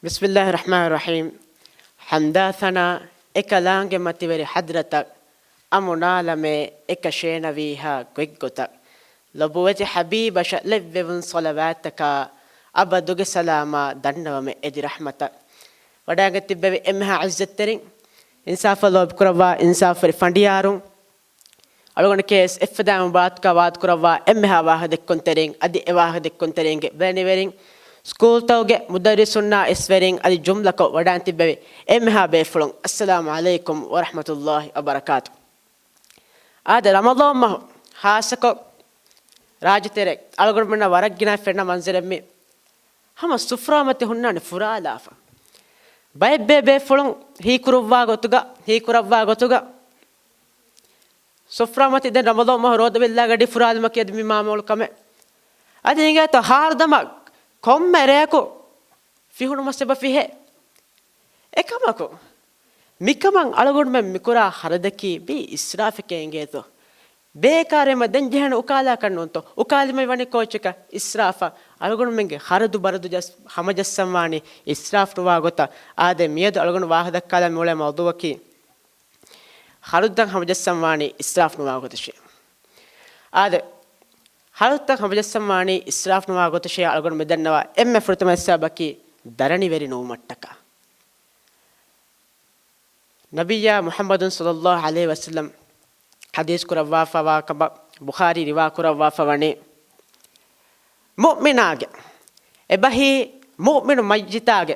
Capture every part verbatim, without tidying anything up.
ބިސްމިއްލާހި ރަޙްމާނި ރަޙީމް. ޙަމްދާ ޘަނާ އެކަލާނގެ މަތިވެރި ޙަޟްރަތަށް، އަމުނާލަމޭ އެކަށޭނަވީހާ ގޮތްގޮތަށް، ލޮބުވެތި ޙަބީބަށަށް ލެއްވެވުން ޞަލަވާތަކާ، އަބަދުގެ ސަލާމާ ދަންނަވަމެ އެދި ރަޙްމަތަށް. ވަޑައިގެން ތިއްބެވި އެންމެހާ ޢިއްޒަތްތެރިން، އިންސާފަށް ލޯބިކުރައްވާ އިންސާފުވެރި ފަނޑިޔާރުން، އަޅުގަނޑު ކޭސް އެއްފަދައިން މުބާރާތުގަ ވާދަކުރައްވާ އެންމެހާ ވާހަކަދެއްކުންތެރިން އަދި އެ ވާހަކަދެއްކުންތެރިންގެ ބެލެނިވެރިން، ސްކޫލްތަކުގެ މުދައްރިސުންނާ އިސްވެރިން އަދި ޖުމްލަކޮށް ވަޑައިން ތިއްބެވި އެންމެހާ ބޭފުޅުން، އައްސަލާމު ޢަލައިކުމް ވަރަޙްމަތުﷲ ވަބަރަކާތު. އާދެ، ރަމަޟާން މަހު ޚާއްޞަކޮށް ރާއްޖެތެރޭ އަޅުގަނޑުމެންނަށް ވަރަށް ގިނަ ފެންނަ މަންޒަރެއް މި. ހަމަ ސުފްރާމަތި ހުންނާނެ ފުރާލާފަ. ބައެއް ބޭ ބޭފުޅުން ހީކުރުއްވާ ގޮތުގަ، ހީކުރައްވާ ގޮތުގަ، ސުފްރާމަތި ދެން ރަމަޟާން މަހު ރޯދަ ބިއްލާގަޑި ފުރާލުމަކީ އަދި މި މާމޫލު ކަމެއް. އަދި އިނގޭތޯ ހާރުދަމާ ކޮންމެ ރެޔަކު ފިހުނު މަސް އެބަ ފިހޭ. އެކަމަކު، މިކަމަށް އަޅުގަނޑުމެން މިކުރާ ޚަރަދަކީ މީ އިސްރާފެކޭ އިނގޭތޯ؟ ބޭކާރެއްމަ ދެން ޖެހޭނެ އުކާލާކަށް ނޫންތޯ؟ އުކާލީމައި ވަނީ ކޯއްޗަކަށް؟ އިސްރާފަށް. އަޅުގަނޑުމެންގެ ޚަރަދު ބަރަދު ޖަސް-، ހަމަޖައްސަން ވާނީ އިސްރާފް ނުވާ ގޮތަށް. އާދެ، މިއަދު އަޅުގަނޑު ވާހަކަ ދައްކާލަން މިއުޅޭ މައުޟޫއަކީ ޚަރަދުތައް ހަމަޖައްސަން ވާނީ އިސްރާފް ނުވާ ގޮތަށޭ. އާދެ، ޚަރަދުތައް ހަމަޖައްސަން ވާނީ އިސްރާފް ނުވާ ގޮތަށޭ. އަޅުގަނޑު މިދަންނަވާ އެންމެ ފުރަތަމަ ސަބަބަކީ ދަރަނިވެރި ނުވުމަށްޓަކާ. ނަބިއްޔާ މުޙައްމަދު ޞައްލައްލާހު ޢަލައިހި ވަސައްލަމް ޙަދީޘް ކުރައްވާފަވާ ކަމަށް ބުޚާރީ ރިވާ ކުރައްވާފަ ވަނީ، މުއުމިނާގެ، އެބަހީ މުއުމިނު މައްޔިތާގެ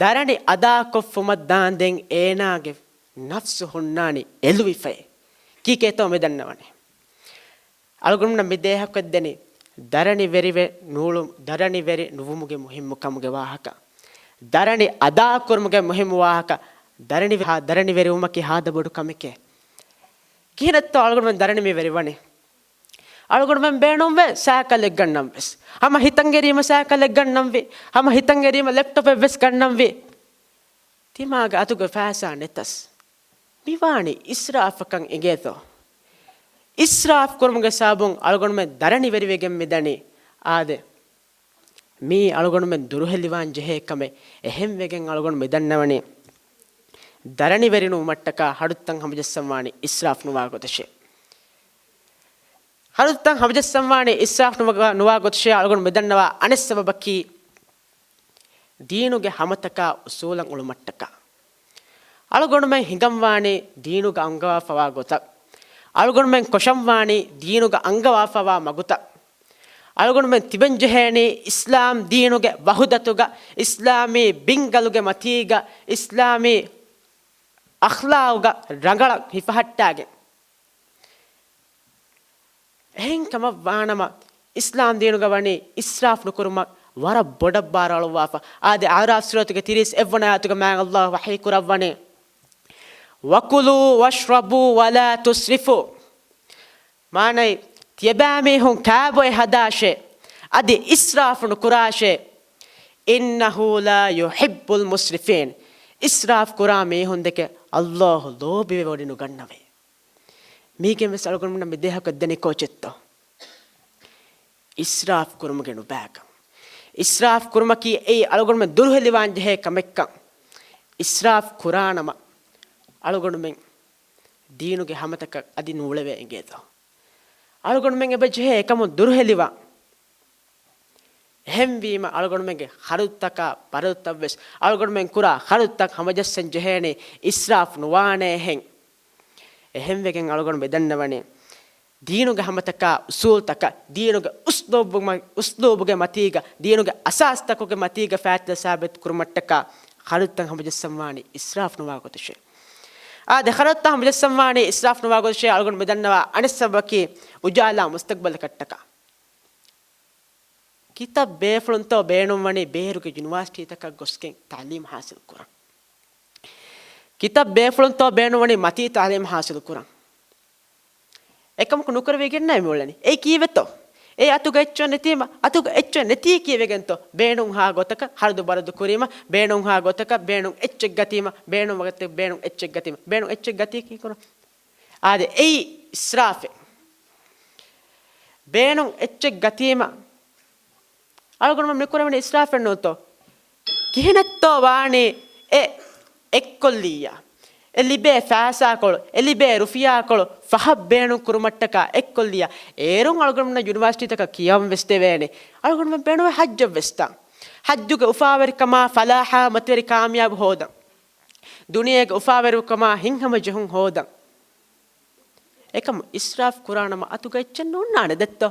ދަރަނި އަދާކޮށްފުމަށް ދާންދެން އޭނާގެ ނަފްސު ހުންނާނީ އެލުވިފައި. ކީކޭތޯ މިދަންނަވަނީ؟ އަޅުގަނޑުމެންނަށް މި ދޭހަކޮށްދެނީ ދަރަނިވެރިވެ ނޫޅު-، ދަރަނިވެރި ނުވުމުގެ މުހިއްމުކަމުގެ ވާހަކަ، ދަރަނި އަދާކުރުމުގެ މުހިއްމު ވާހަކަ. ދަރަނި ވި-، ހާ-، ދަރަނިވެރިވުމަކީ ހާދަ ބޮޑު ކަމެކޭ. ކިހިނެއްތޯ އަޅުގަނޑުމެން ދަރަނި މި ވެރިވަނީ؟ އަޅުގަނޑުމެން ބޭނުންވޭ ސައިކަލެއް ގަންނަން ވެސް. ހަމަ ހިތަށް އެރީމަ ސައިކަލެއް ގަންނަންވީ. ހަމަ ހިތަށް އެރީމަ ލެޕްޓޮޕެއް ވެސް ގަންނަންވީ. ތިމާގެ އަތުގެ ފައިސާ ނެތަސް، މިވާނީ އިސްރާފަކަށް އިނގޭތޯ؟ އިސްރާފް ކުރުމުގެ ސަބަބުން އަޅުގަނޑުމެން ދަރަނިވެރިވެގެން މިދަނީ. އާދެ، މީ އަޅުގަނޑުމެން ދުރުހެލިވާން ޖެހޭ ކަމެއް. އެހެންވެގެން އަޅުގަނޑު މިދަންނަވަނީ ދަރަނިވެރިނުވުމަށްޓަކާ ޚަރަދުތައް ހަމަޖައްސަންވާނީ އިސްރާފް ނުވާ ގޮތަށޭ. ޚަރަދުތައް ހަމަޖައްސަންވާނީ އިސްރާފް ނުވަ-، ނުވާ ގޮތަށޭ. އަޅުގަނޑު މިދަންނަވާ އަނެއް ސަބަބަކީ، ދީނުގެ ހަމަތަކާ އުސޫލަށް އުޅުމަށްޓަކާ. އަޅުގަނޑުމެން ހިނގަންވާނީ ދީނުގަ އަންގަވާފަވާ ގޮތަށް. އަޅުގަނޑުމެން ކޮށަންވާނީ ދީނުގަ އަންގަވާފަވާ މަގުތައް. އަޅުގަނޑުމެން ތިބެން ޖެހޭނީ އިސްލާމް ދީނުގެ ވަޙުދަތުގަ، އިސްލާމީ ބިންގަލުގެ މަތީގަ، އިސްލާމީ އަޚްލާގުގަ ރަނގަޅަށް ހިފަހައްޓާގެން. އެހެންކަމަށް ވާނަމަ، އިސްލާމް ދީނުގަ ވަނީ އިސްރާފް ނުކުރުމަށް ވަރަށް ބޮޑަށް ބާރު އަޅުއްވާފަ. އާދެ، އަޢުރާފް ސޫރަތުގެ ތިރީސް އެއްވަނަ އާޔަތުގަ މާތް ﷲ ވަޙީ ކުރައްވަނީ، "وَكُلُوا وَاشْرَبُوا وَلَا تُسْرِفُوا." މާނައީ، ތިޔަބައިމީހުން ކާބޮއެ ހަދާށޭ، އަދި އިސްރާފު ނުކުރާށޭ. "إِنَّهُ لَا يُحِبُّ الْمُسْرِفِينَ." އިސްރާފް ކުރާ މީހުންދެކެ ﷲ ލޯބިވެވޮޑި ނުގަންނަވޭ. މީގެން ވެސް އަޅުގަނޑުމެންނަށް މި ދޭހަކޮށްދެނީ ކޯޗެއްތޯ؟ އިސްރާފް ކުރުމުގެ ނުބައިކަން. އިސްރާފް ކުރުމަކީ އެއީ އަޅުގަނޑުމެން ދުރުހެލިވާން ޖެހޭ ކަމެއްކަން. އިސްރާފް ކުރާނަމަ، އަޅުގަނޑުމެން ދީނުގެ ހަމަތަކަށް އަދި ނޫޅެވޭ އިނގޭތޯ؟ އަޅުގަނޑުމެން އެބަ ޖެހޭ އެކަމުން ދުރުހެލިވާން. އެހެންވީމަ، އަޅުގަނޑުމެންގެ ޚަރަދުތަކާ ބަރަދުތައްވެސް، އަޅުގަނޑުމެން ކުރާ ޚަރަދުތައް ހަމަޖައްސަން ޖެހޭނީ އިސްރާފް ނުވާނޭހެން. އެހެންވެގެން އަޅުގަނޑު މިދަންނަވަނީ، ދީނުގެ ހަމަތަކާ އުސޫލުތަކަށް، ދީނުގެ އުސްލޫބު-، އުސްލޫބުގެ މަތީގަ، ދީނުގެ އަސާސްތަކުގެ މަތީގަ ފާތިލަ ސާބިތު ކުރުމަށްޓަކާ ޚަރަދުތައް ހަމަޖައްސަންވާނީ އިސްރާފް ނުވާ ގޮތަށޭ. އާދެ، ޚަރަދުތައް ހަމަޖައްސަންވާނީ އިސްރާފް ނުވާ ގޮތަށޭ. އަޅުގަނޑު މިދަންނަވާ އަނެއް ސަބަބަކީ އުޖާލާ މުސްތަގްބަލަކަށްޓަކާ. ކިތައް ބޭފުޅުންތޯ ބޭނުންވަނީ ބޭރުގެ ޔުނިވާސިޓީތަކަށް ގޮސްގެން ތަޢުލީމު ޙާޞިލު ކުރަން؟ ކިތައް ބޭފުޅުންތޯ ބޭނުންވަނީ މަތީ ތަޢުލީމު ޙާޞިލު ކުރަން؟ އެކަމަކު ނުކުރެވިގެންނޭ މިއުޅެނީ. އެއީ ކީއްވެތޯ؟ އެ އަތުގަ އެއްޗެއް ނެތީމަ، އަތުގަ އެއްޗެއް ނެތީ ކީއްވެގެންތޯ؟ ބޭނުންހާ ގޮތަކަށް ޚަރަދު ބަރަދު ކުރީމަ، ބޭނުންހާ ގޮތަކަށް ބޭނުން އެއްޗެއް ގަތީމަ، ބޭނުން ވަގުތެއް ބޭނުން އެއްޗެއް ގަތީމަ، ބޭނުން އެއްޗެއް ގަތީ ކީކުރަން؟ އާދެ، އެއީ އިސްރާފެއް. ބޭނުން އެއްޗެއް ގަތީމަ، އަޅުގަނޑުމެން މިކުރެވެނީ އިސްރާފެއް ނޫންތޯ؟ ކިހިނެއްތޯ ވާނީ އެ އެއްކޮށްލިއްޔާ؟ އެ ލިބޭ ފައިސާކޮޅު، އެ ލިބޭ ރުފިޔާކޮޅު ފަހަށް ބޭނުން ކުރުމަށްޓަކާ އެއްކޮށްލިއްޔާ؟ އޭރުން އަޅުގަނޑުމެންނަށް ޔުނިވާސިޓީތަކަށް ކިޔަވަން ވެސް ދެވޭނެ. އަޅުގަނޑުމެން ބޭނުންވޭ ޙައްޖަށް ވެސް ދާން. ޙައްޖުގެ އުފާވެރިކަމާ ފަލާޙާ މަތިވެރި ކާމިޔާބު ހޯދަން. ދުނިޔޭގެ އުފާވެރިކަމާ ހިތްހަމަޖެހުން ހޯދަން. އެކަމު އިސްރާފް ކުރާނަމަ އަތުގަ އެއްޗެއް ނޯންނާނެ ދެއްތޯ؟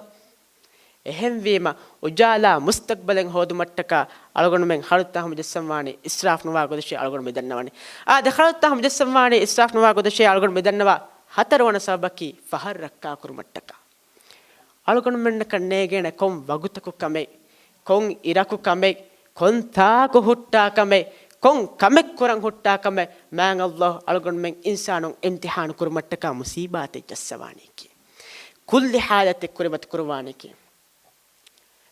އެހެންވީމަ، އުޖާލާ މުސްތަޤްބަލެއް ހޯދުމަށްޓަކާ އަޅުގަނޑުމެން ހަރުތައް ހަމަޖައްސަންވާނީ އިސްރާފް ނުވާ ގޮތަށޭ އަޅުގަނޑު މިދަންނަވަނީ. އާދެ، ހަރުތައް ހަމަޖައްސަންވާނީ އިސްރާފް ނުވާ ގޮތަށޭ އަޅުގަނޑު މިދަންނަވާ ހަތަރުވަނަ ސަބަބަކީ ފަހަށް ރައްކާކުރުމަށްޓަކާ. އަޅުގަނޑުމެންނަކަށް ނޭގޭނެ ކޮން ވަގުތަކު ކަމެއް، ކޮން އިރަކު ކަމެއް، ކޮން ތާކު ހުއްޓާ ކަމެއް، ކޮން ކަމެއް ކުރަން ހުއްޓާ ކަމެއް، މާތް ﷲ އަޅުގަނޑުމެން އިންސާނުން އިމްތިޙާނު ކުރުމަށްޓަކާ މުޞީބާތެއް ޖައްސަވާނީކީ. ކުއްލި ޙާލަތެއް ކުރިމަތި ކުރުވާނީކީ.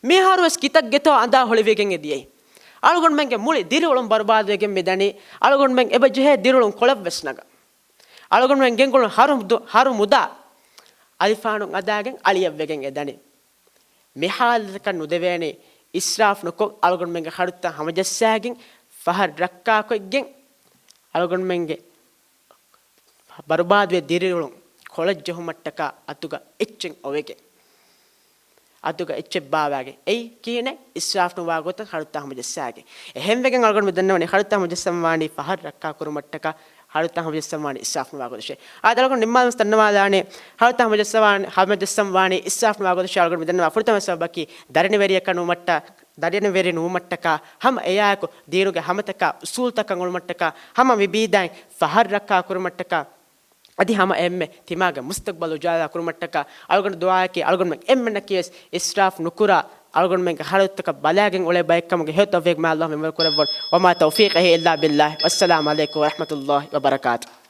މިހާރުވެސް ކިތައްގެތޯ އަނދާ ހުޅިވިގެން އެދިޔައީ. އަޅުގަނޑުމެންގެ މުޅި ދިރިއުޅުން ބަރުބާދުވެގެން މިދަނީ. އަޅުގަނޑުމެން އެބަ ޖެހޭ ދިރިއުޅުން ކޮޅަށްވެސް ނަގަން. އަޅުގަނޑުމެން ގެންގުޅުން ހަރު ދު-، ހަރު މުދާ އަލިފާނުން އަދާގެން އަޅިއަށްވެގެން އެދަނީ. މި ޙާލަތަކަށް ނުދެވޭނީ އިސްރާފް ނުކޮށް، އަޅުގަނޑުމެންގެ ހަރުތައް ހަމަޖައްސާގެން، ފަހަށް ރައްކާކޮށްގެން، އަޅުގަނޑުމެންގެ ބަރުބާދުވެ ދިރިއުޅުން ކޮޅަށް ޖެހުމަށްޓަކާ އަތުގަ އެއްޗެއް އޮވެގެން، އަތުގަ އެއްޗެއް ބާވާގެން. އެއީ ކިހިނެއް؟ އިސްރާފް ނުވާ ގޮތަށް ހަރުތައް ހަމަޖައްސާގެން. އެހެންވެގެން އަޅުގަނޑު މި ދަންނަވަނީ ހަރުތައް ހަމަޖައްސަންވާނީ ފަހަށް ރައްކާ ކުރުމަށްޓަކާ، ހަރުތައް ހަމަޖައްސަންވާނީ އިސްރާފް ނުވާ ގޮތަށޭ. އާދެ، އަޅުގަނޑު ނިންމާލަން ދަންނަވާލާނީ، ހަރުތައް ހަމަޖައްސަވާނީ، ހަމަޖައްސަންވާނީ އިސްރާފް ނުވާ ގޮތަށޭ. އަޅުގަނޑު މި ދަންނަވާ ފުރަތަމަ ސަބަބަކީ ދަރިނިވެރިޔަކަށް ނުވުމަށްޓަ-، ދަރިނިވެރި ނުވުމަށްޓަކާ، ހަމަ އެއާއެކު ދީނުގެ ހަމަތަކާ އުސޫލުތަކަށް އުޅުމަށްޓަކާ، ހަމަ މި ބީދައިން ފަހަށް ރައްކާ ކުރުމަށްޓަކާ، އަދި ހަމަ އެންމެ ތިމާގެ މުސްތަޤްބަލް އުޖާލާ ކުރުމަށްޓަކާ، އަޅުގަނޑު ދުޢާއަކީ އަޅުގަނޑުމެން އެންމެންނަކީވެސް އިސްރާފް ނުކުރާ، އަޅުގަނޑުމެންގެ ހަރަދުތަކަށް ބަލާގެން އުޅޭ ބައެއްކަމުގެ ހެޔޮ ތައުފީޤު މާތް ﷲ މިންވަރު ކުރެއްވުން. وما توفيقي إلا بالله. والسلام عليكم ورحمة الله وبركاته.